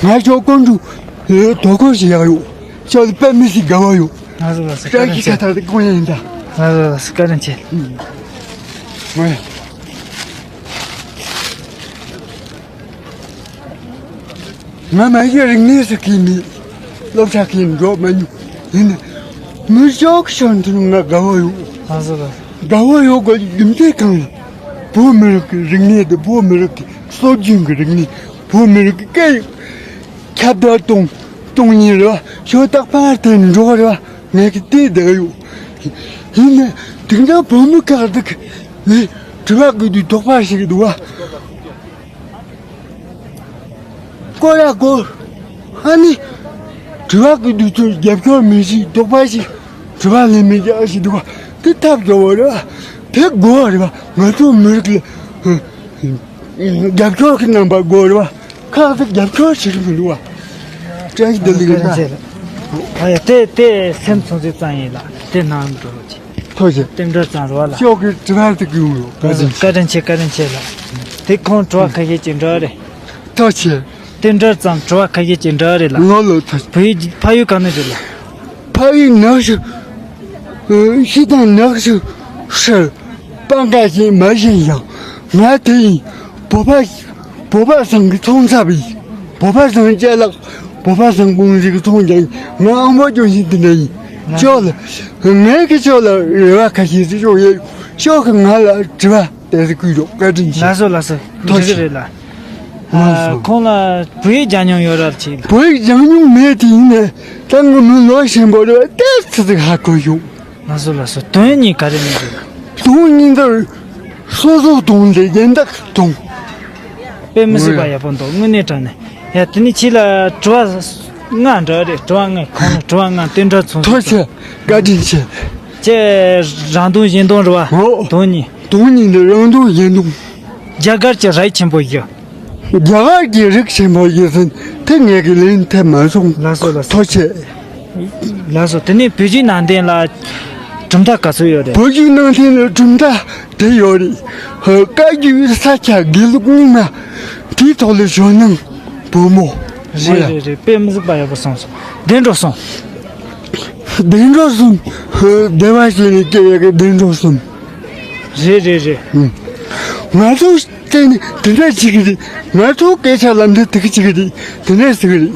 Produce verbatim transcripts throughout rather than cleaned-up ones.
ང་ཞོགས་ཀོང་ཀྲུག་དོ་ཁོ་ཞིག་ཡག་ཡོད། ཞོགས་ལ་དཔེ་མི་སྲིད་དགའ་བ་ཡོད། ང་ཚོ་ལ་སི་ཀ་བཀྲ་ཤིས་ཁ་ཐག་ཏུ་ཀོང་ཡིན་ད། ང་ཚོ་ལ་སི་ཀ་རིན་ཆེ། ང་ང་མ་གཞི་རིག་གནས་སུ་གི་མི་སློབ་གྲྭ་གི་འགྲོ་མ་མྱོང་། ཡིན་ན་མི་ཞོགས་ཤོར་འདུག་ང་དགའ་བོ་ཡོད། ང་ཚོ་ལ་དགའ་བོ་ཡོད་དགོས་རྒྱུ་མཚན་གང་ལ། བོད་མི་རིགས་ཀྱི་རིག་གནས་དེ། བོད་མི་རིགས་ཀྱི་སྲོལ་རྒྱུན་གྱི་རིག་གནས། བོད་མི་རིགས་ཀྱི་སྐད་ཡིག་ཁྱབ་བརྡལ་གཏོང་གཏོང་ཉིན་རེད་བ། ཞོགས་སྟག་པར་དེ་འགྲོ་རེད་བ། ངས་ཀྱི་དེ་བསྡད་ཡོད། ཡིན་ནའི་དེང་སང་བོད་མི་ཁག་ཅིག་ནི་དྲི་བ་བཀོད་དུས་དོགས་པ་ཞིག་འདུག་བ། སྐོར་ར་སྐོར། ཨ་ནི་དྲི་བ་བཀོད་དུས་ཚོད་རྒྱབ་སྐྱོར་མི་ཞིག་དོགས་པ་ཞིག་དྲི་བ་ལན་མི་རྒྱག་ཞིག་འདུག་བ། དེ་ཐབས་སྐྱོ་བོ་རེད་བ། དེ་དགོས་རེད་བ། ང་ཚོ་མི་རིགས་ལ་རྒྱབ་སྐྱོར་གྱི་རྣམ་པ་དགོས་རེད་བ། ཁག་ཅིག་རྒྱབ་སྐྱོར་བྱེད་ཀྱི་མི་འདུག་བ། བཀྲ་ཤིས་བདེ་ལེགས་ཡིན་ད། ཨ་ཡ་དེ་དེ་སེམས་ཚོང་ཚོད་ཙང་ཡིན་ལ་དེ་ནང་འགྲོ་རོགས་གྱིས། ཐུགས་རྗེ་ཆེ། རྟེན་འབྲེལ་ཙང་རོགས་ལ། ཤོག་གི་དྲི་བ་དེ་གི་ཡོང་ཡོད། བཀའ་དྲིན་ཆེ། བཀའ་དྲིན་ཆེ། བཀའ་དྲིན་ཆེ་ལ། དེ་ཁོང་དྲི་བ་ཁ་ཤས་ཅིག་འདྲ་རེད། ཐུགས་རྗེ་ཆེ། རྟེན་འབྲེལ་ཙང་དྲི་བ་ཁ་ཤས་ཅིག་འདྲ་རེད་ལ། ལོ་ལོ་ཐུགས་རྗེ་ཆེ། བོད་ཡིག་ཕ་ཡུལ་ག་ནས་རེད་ལ། ཕ་ཡུལ་ནག་ཆུ། ཤི་དང་ནག་ཆུ་ཧྲི། སྤང་ཁ་ཞིག་མ་བཞིན་ཡང་ང་དེ་ཡིན། བོད་པ་བོད་པ་ཚང་གི་ཚོང་ཚབ་ཡིན། བོད་པ་ཚང་ཅ་ལག་བོད་པ་ཚང་ཀུང་སི་གི་ཚོང་རྒྱག་ཡིན། ང་ཨ་མ་ཅོ་ཞིག་དེ་འདྲ་ཡིན། ཅོག་ལ་ངས་ཀྱི་ཅོག་ལ་རེ་བ་ཁ་ཤས་ཅིག་ཅོག་ཡོད། ཅོག་གི་ང་ལ་དྲི་བ་དེ་ཚོ་བསྐུལ་རོགས། བཀའ་དྲིན་ཆེ། ལགས་སོ་ལགས་སོ། ཐུགས་རྗེ་ཆེ། རེད་ལ། ལགས་སོ། ཁོང་ལ་བོད་ཡིག་སྦྱང་མྱོང་ཡོད་རབས་ཆེ། བོད་ཡིག་སྦྱང་མྱོང་མེད་དེ་ཡིན་ནས་ད་ང་མི་ལོ་ཆེན་པོ་རེད་བ། ཏོག་ཙམ་ཅིག་ཧ་གོ་ཡོང་། ལགས་སོ་ལགས་སོ། དོན་གཉིས་ག་རེ་མི་འདུག་དོན་གཉིས་འདིར་སོ་སོ་དོན་དེ་གཞན་དག་དོན། དཔེ་མི་སྲིད་པ་ཡག་པོ་འདུག་དངོས་གནས་དྲང་གནས། ཡ་དེ་ནས་ཁྱེད་ལ་དྲི་བ་ལྔ་འདྲ་རེད། དྲི་བ་ལྔ། ཁོང་ལ་དྲི་བ་ལྔ། རྟེན་འབྲེལ་ཚོང་ཟོག་ཐུགས་རྗེ་ཆེ། བཀའ་དྲིན་ཆེ། ཁྱེད་རང་དོན་གཞན་དོན་རེད་བ། འོ། དོན་གཉིས། དོན་གཉིས་འདི་རང་དོན་གཞན་དོན། རྒྱ་གར་གྱི་རིགས་ཆེན་པོ་ཡོད། རྒྱ་གར་གྱི་རིགས་ཆེན་པོ་ཡོད་ཟིན་དེ་ངས་ཀྱི་ལན་ཐེབས་མ་སོང་། ལགས་སོ་ལགས་སོ། ཐུགས་རྗེ་ཆེ། ལགས་སོ། དེ་ནས་བོད་བརྒྱུད་ནང་བསྟན་ལ་གྲུབ་མཐའ་ག་ཚོད་ཡོད་རེད། བོད་བརྒྱུད་ནང་བསྟན་ལ་གྲུབ་མཐའ་དེ་ཡོད་རེད། ཧ། བཀའ་བརྒྱུད་ས་སྐྱ་དགེ་ལུགས་རྙིང་མ། དེའི་ཐོག་ལ་ཞོ་ནང་བུ་མོ། རེད་རེད་རེད། དཔེ་མི་སྲིད་པ་ཡག་པོ་གསུངས་སོང་། བདེ་འགྲོ་གསུམ། བདེ་འགྲོ་གསུམ། ཧ། བདེ་བ་ཞིག་ནས་སྐྱེ་བའི་བདེ་འགྲོ་གསུམ། རེད་རེད་རེད། ཨུམ། ང་ཚོ་བལྟས་ནས་དེ་འདྲ་བྱེད་ཀྱི་རེད། ང་ཚོ་སྐད་ཆ་ལབ་འདི་དེ་ག་བྱེད་ཀྱི་རེད། དེ་འདྲ་ཟེར་གྱི་རེད།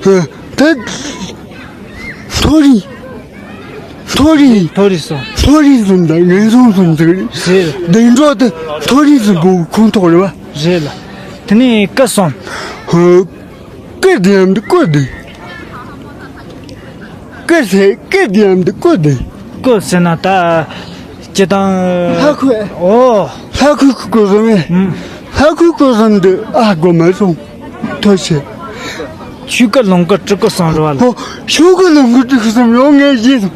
ཧ། ད་མཐོ་རིས། མཐོ་རིས། མཐོ་རིས་སོང་། མཐོ་རིས་སོང་དང་ངན་སོང་སོང་ཟེར་གྱི་རེད། རེད། བདེ་འགྲོ་དེ་མཐོ་རིས་སུ་འབོ་ཁོང་ཐོག་རེད་བ། རེད་ལ། དེ་ནས་སྐུ་སོང་། ཧ། སྐུ་བདེ་འམ་འདི་སྐུ་བདེ། སྐུ་ཟེར་སྐུ་བདེ་འམ་འདི་སྐུ་བདེ། སྐུ་ཟེར་ན་ད་སྤྱི་བཏང་ལྷ་ཁུ། ཨོ། ལྷ་ཁུ་སྐུ་གསུམ་མེ། ཨུམ། ལྷ་ཁུ་སྐུ་གསུམ་འདི་ཨ་གོ་མ་སོང་། ཐུགས་རྗེ་ཆེ། ཆོས་སྐུ་ལོངས་སྐུ་སྤྲུལ་སྐུ་གསུམ་རེད་བ་ལ། ཨོ། ཆོས་སྐུ་ལོངས་སྐུ་སྤྲུལ་སྐུ་གསུམ་ཡོང་ངེས་ཀྱི་སོང་།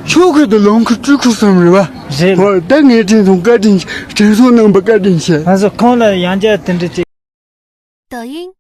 ཆོས་སྐུ་དང་ལོངས་སྐུ་སྤྲུལ་སྐུ་གསུམ་རེད་བ། རེད། ཨོ། ད་ངས་དྲན་སོང་། བཀའ་དྲིན་ཆེ། དྲན་སོང་གནང་བ་བཀའ་དྲིན་ཆེ། ང་ཚོ་ཁོང་ལ་ཡང་བསྐྱར་དེ་འདྲ་ཅིག 抖音，